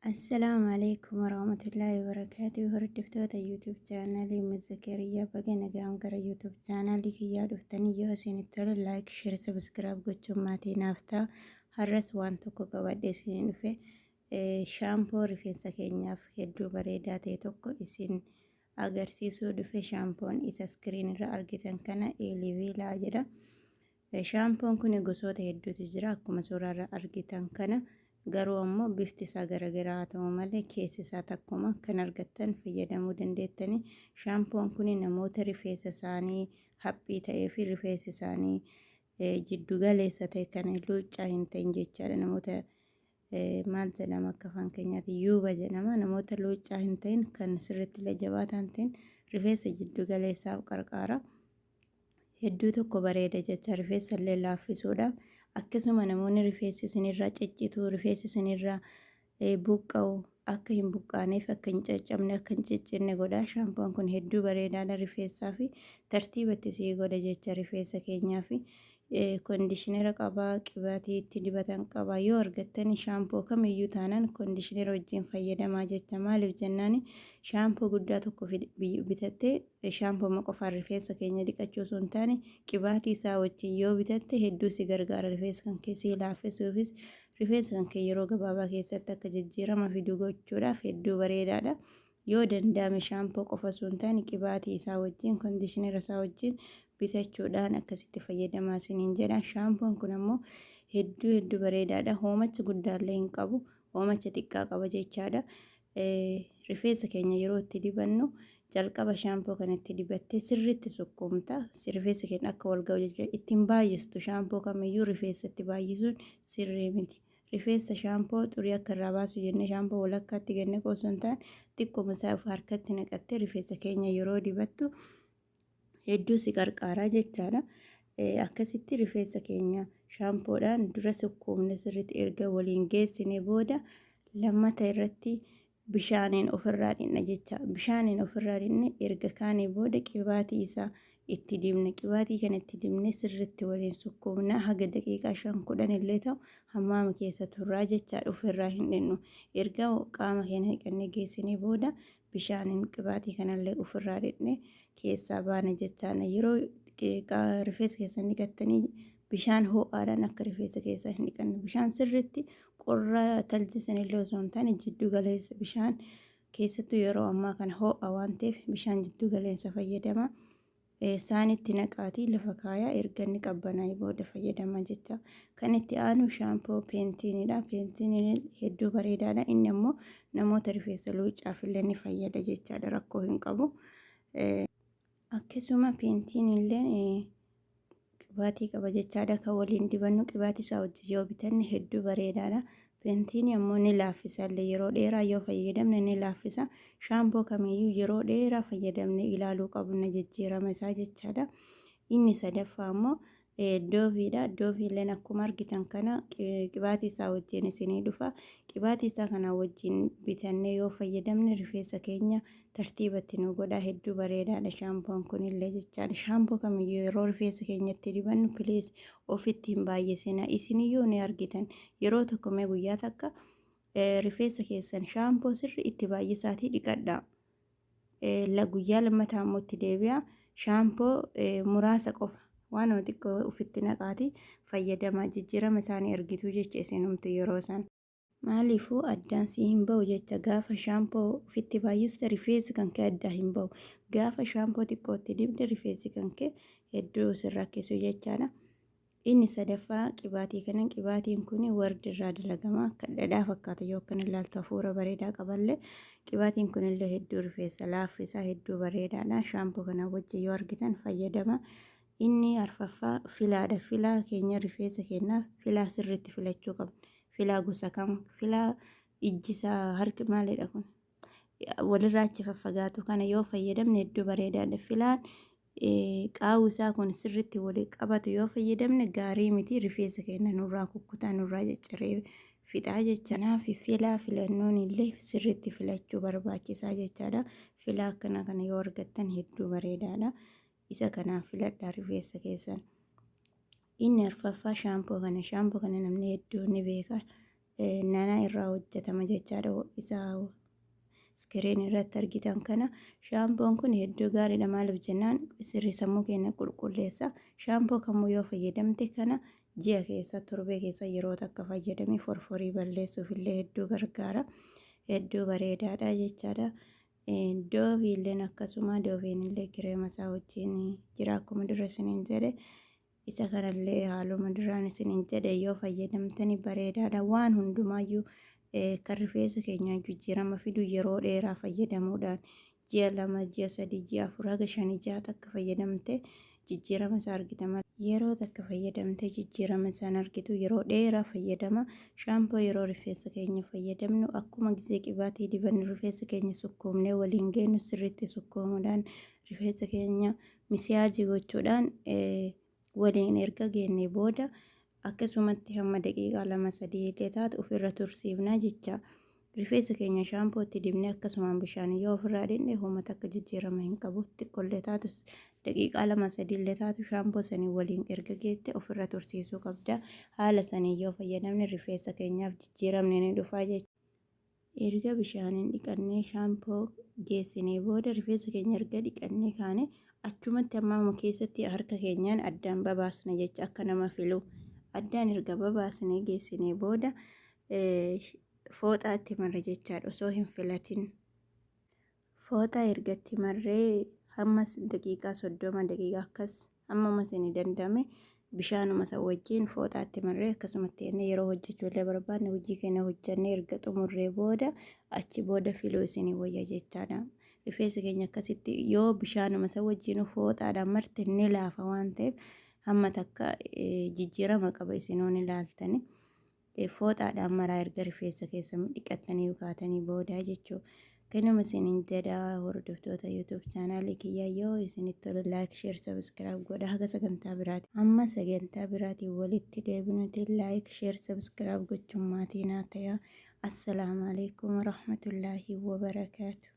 Assalaamu alaikum warahmatullaahi wabarakaatuh. Hordoftoota YouTube chaanaalii Ummu Zakariyaa, baga nagaan gara YouTube chaanaalii kiyyaa dhuftanii, yoo isinitti tole like, share, subscribe gochuun maatii naaf ta'a. Har'as waan tokko qabadhee isiniin dhufe, shaampoo rifeensa keenyaaf hedduu bareedaa ta'e tokko isin agarsiisuu dhufe. Shaampoon isa screen irra argitan kana Eeliviilaa jedha. Shaampoon kun gosoota hedduutu jira akkuma suuraa argitan kana, garuu ammoo bifti isaa garagaraa haa ta'u malee keessi isaa takkuma, kan argattan fayyadamuu dandeettani. Shaampoon kun namoota rifeensa isaanii haphii ta'ee fi rifeensi isaanii jiddu galeessa ta'e, kan luuccaa hin ta'in jechaadha. Namoota maal jedhama akka afaan keenyaatti, yuuba jedhama. Namoota luuccaa hin ta'in, kan sirriitti illee jabaataa hin ta'in, rifeensa jiddu galeessaaf qarqaara. Hedduu tokko bareeda jecha, rifeensa illee laaffisuudhaaf. Akkasuma namoonni rifeensi isinirraa ciccitu, rifeensi isinirraa buqqa'u akka hin buqqaaneef, akka hin caccabne, akka hin ciccinne godha. Shaampoon kun hedduu bareedaadha rifeensaa fi tartiibatti sii godha jecha rifeensa keenyaa fi conditioner qabaa, qibaatii itti dibatan qabaa. Yoo argattan shaampoo kamiyyuu taanaan conditioner wajjin fayyadamaa jecha. Maaliif jennaan, shaampoo guddaa tokko bitattee shaampoo qofaan rifeensa keenya dhiqachuu osoo hin taane, qibaatii isaa wajjin yoo bitatte hedduu si gargaara. Rifeensa kan kee sii laaffisuufis, rifeensa kan kee yeroo gabaabaa keessatti akka jijjiirama fidu gochuudhaaf hedduu bareedaadha. Yoo danda'ame shaampoo qofa osoo hin taane qibaatii isaa wajjin, conditioner isaa wajjin bitachuudhaan akkasitti fayyadamaa isiniin jedha. Shaampoon kun ammoo hedduu hedduu bareedaadha. Hoomacha guddaallee hin qabu. Hoomacha xiqqaa qaba jechaadha. Rifeensa keenya yeroo itti dibannu, jalqaba shaampoo kanatti dibattee sirriitti sukkuumta. Rifeensa keenya akka wal ga'u jecha ittiin baay'istu. Shaampoo kamiyyuu rifeensatti baay'isuun sirrii miti. Rifeensa shaampoo xurii akka irraa baasu jennee shaampoo walakkaatti gannee osoo hin taane, xiqquma isaa of harkatti naqattee rifeensa keenya yeroo dibattu hedduu si qarqaaraa jechaadha. Akkasitti rifeensa keenya shaampoodhaan dura sukkuumne, sirriitti erga waliin geessine booda, lammata irratti bishaaniin ofirraa dhiqna jecha. Bishaaniin ofirraa dhiqne erga kaanee booda qibaatii isaa itti dibna. Qibaatii kana itti dibnee sirriitti waliin sukkuumna. Haga daqiiqaa 5 10 illee ta'u hammaama keessa turraa jechaadha. Ofirraa hin dhiqnu. Erga qaama keenya dhiqannee geessinee booda bishaaniin qibaatii kanallee ofirraa dhiqne keessaa baana jechaadha. Yeroo rifeensa keessan dhiqattanii bishaan ho'aadhaan akka rifeensa keessaa hin dhiqanne. Bishaan sirriitti qorra taljisan illee osoo hin taane, jiddu galeessa bishaan, keessattuu yeroo ammaa kana ho'a waan ta'eef, bishaan jiddu galeessa fayyadama. Saanitti naqaatii lafa kaayaa, erga inni qabbanaa'ee booda fayyadama jecha. Kan itti aanu shaampoo Panteneiidha. Panteneiin hedduu bareedaadha. Inni ammoo namoota rifeensa luucaaf illee ni fayyada jechaadha. Rakkoo hin qabu. Akkasuma Pantene illee qibaatii qaba jechaadha. Kan waliin dibannu qibaatii isaa wajjin yoo bitanne hedduu bareedaadha. Pantene ammoo ni laaffisa illee, yeroo dheeraa yoo fayyadamne ni laaffisa. Shaampoo kamiyyuu yeroo dheeraa fayyadamne ilaaluu qabna jijjiirama isaa jechaadha. Inni sadaffaa ammoo Doveiidha. Doveiilleen akkuma argitan kana qibaatii isaa wajjin isinii dhufa. Qibaatii isaa kana wajjin bitannee yoo fayyadamne rifeensa keenya tartiibatti nu godha. Hedduu bareedaadha shaampoon kunillee jechaadha. Shaampoo kamiyyuu yeroo rifeensa keenyatti dibannu, please, ofitti hin baay'isina. Isiniyyuu ni argitan. Yeroo tokko mee guyyaa takka rifeensa keessan shaampoo sirri itti baay'isaatii dhiqadhaa. Guyyaa lammataa immoo itti deebi'a. Shaampoo muraasa qofa, waanuma xiqqoo ofitti naqaati fayyadamaa, jijjiirama isaanii argitu jecha isinumtu yeroo san. Maaliifuu addaan si hin ba'u jecha. Gaafa shaampoo ofitti baay'iste rifeensi kan kee addaa hin ba'u. Gaafa shaampoo xiqqootti dibde rifeensi kan kee hedduu sin rakkisu jechaadha. Inni sadaffaa qibaatii kana. Qibaatiin kun wardi irraa dalagama. Akka dhadhaa fakkaata yoo akkana ilaaltu, hafuura bareedaa qaballee. Qibaatiin kunillee hedduu rifeensa laaffisaa, hedduu bareedaadha. Shaampoo kana wajjin yoo argitan fayyadama. Inni arfaffaa filaadha. Filaa keenya, rifeensa keenyaaf filaa sirriitti filachuu qabna. Filaa gosa kam? Filaa ijjisaa harki maalidha kun? Walirraa achi faffagaatu kana yoo fayyadamne hedduu bareedaadha. Filaan qaawwi isaa kun sirriitti walii qabatu yoo fayyadamne gaarii miti, rifeensa keenya nurraa kukkutaa, nurraa cicciree fixaa jecha. Kanaaf filaa filannoon illee sirriitti filachuu barbaachisaa jechaadha. Filaa akkana kana yoo argattan hedduu bareedaadha. Isa kanaan filadhaa rifeensa keessan. Inni arfaffaa shaampoo kana. Shaampoo kana namni hedduu ni beeka. Nana irraa hojjetama jechaadha. Isa iskiriin irratti argitan kana shaampoon kun hedduu gaariidha. Maaliif jennaan, sirrii sammuu keenya qulqulleessa. Shaampoo kamuu yoo fayyadamte, kana ji'a keessa, torbee keessa yeroo takka fayyadamee forforii balleessuuf illee hedduu gargaara. Hedduu bareedaadha jechaadha. Dooviilleen akkasuma, dooviin illee kireema isaa wajjin jira akkuma dura isiniin jedhe. Isa kanallee haaluma duraan isiniin jedhe yoo fayyadamtani bareedaadha. Waan hundumaayyuu kan rifeensa keenyaa jijjiirama fidu yeroo dheeraa fayyadamuudhaan, ji'a 2, ji'a 3, ji'a 4 haga 5, 6 takka fayyadamte jijjiirama isaa argita. Yeroo takka fayyadamte jijjiirama isaan argitu, yeroo dheeraa fayyadama. Shaampoo yeroo rifeensa keenya fayyadamnu, akkuma gisee qibaatii dibannu rifeensa keenya sukkuumnee waliin geenyu, sirriitti sukkuumuudhaan, rifeensa keenya misiyaajii gochuudhaan waliin erga geenne booda, akkasumatti hamma daqiiqaa 2, 3 illee taatu ofirra tursiifnaa jecha. Rifeensa keenya shaampootti dibnee akkasumaan bishaan yoo ofirraa dhiqne, homa takka jijjiirama hin qabu. Xiqqoollee taatu, daqiiqaa 2, 3 illee taatu, shaampoo sanii waliin erga geette ofirra tursiisuu qabda. Haala sanii yoo fayyadamne rifeensa keenyaaf jijjiiramni ni dhufaa jechuudha. Erga bishaaniin dhiqannee shaampoo geessinee booda, rifeensa keenya erga dhiqannee kaane, achumatti hammaama keessatti harka keenyaan addaan babaasna jecha. Akka nama filu addaan erga babaasnee geessinee booda, fooxaatti marra jechaadha osoo hin filatin. Fooxaa ergatti marree hamma daqiiqaa 30, daqiiqaa akkas hammuma isin danda'ame, bishaanuma isa wajjin fooxaatti marree akkasumatti inni yeroo hojjechuu illee barbaanne, hojii keenya hojjannee erga xumurree booda, achi booda filuu isinii wayya jechaadha. Rifeensi keenya akkasitti yoo bishaanuma isa wajjin fooxaadhaan marte ni laafa waan ta'eef, hamma takka jijjiirama qaba isinoon ilaaltani. Fooxaadhaan maraa erga rifeensa keessa dhiqattanii kaatanii booda jechuudha. Kanuma isiniin jedha, hordoftoota YouTube chaanaalii kiyyaa, yoo isinitti tole like, share, subscribe godha. Haga sagantaa biraati. Amma sagantaa biraatiin walitti deebinuti like, share, subscribe gochuun maatii naa ta'aa. Assalaamu alaikum warahmatullaahi wabarakaatu.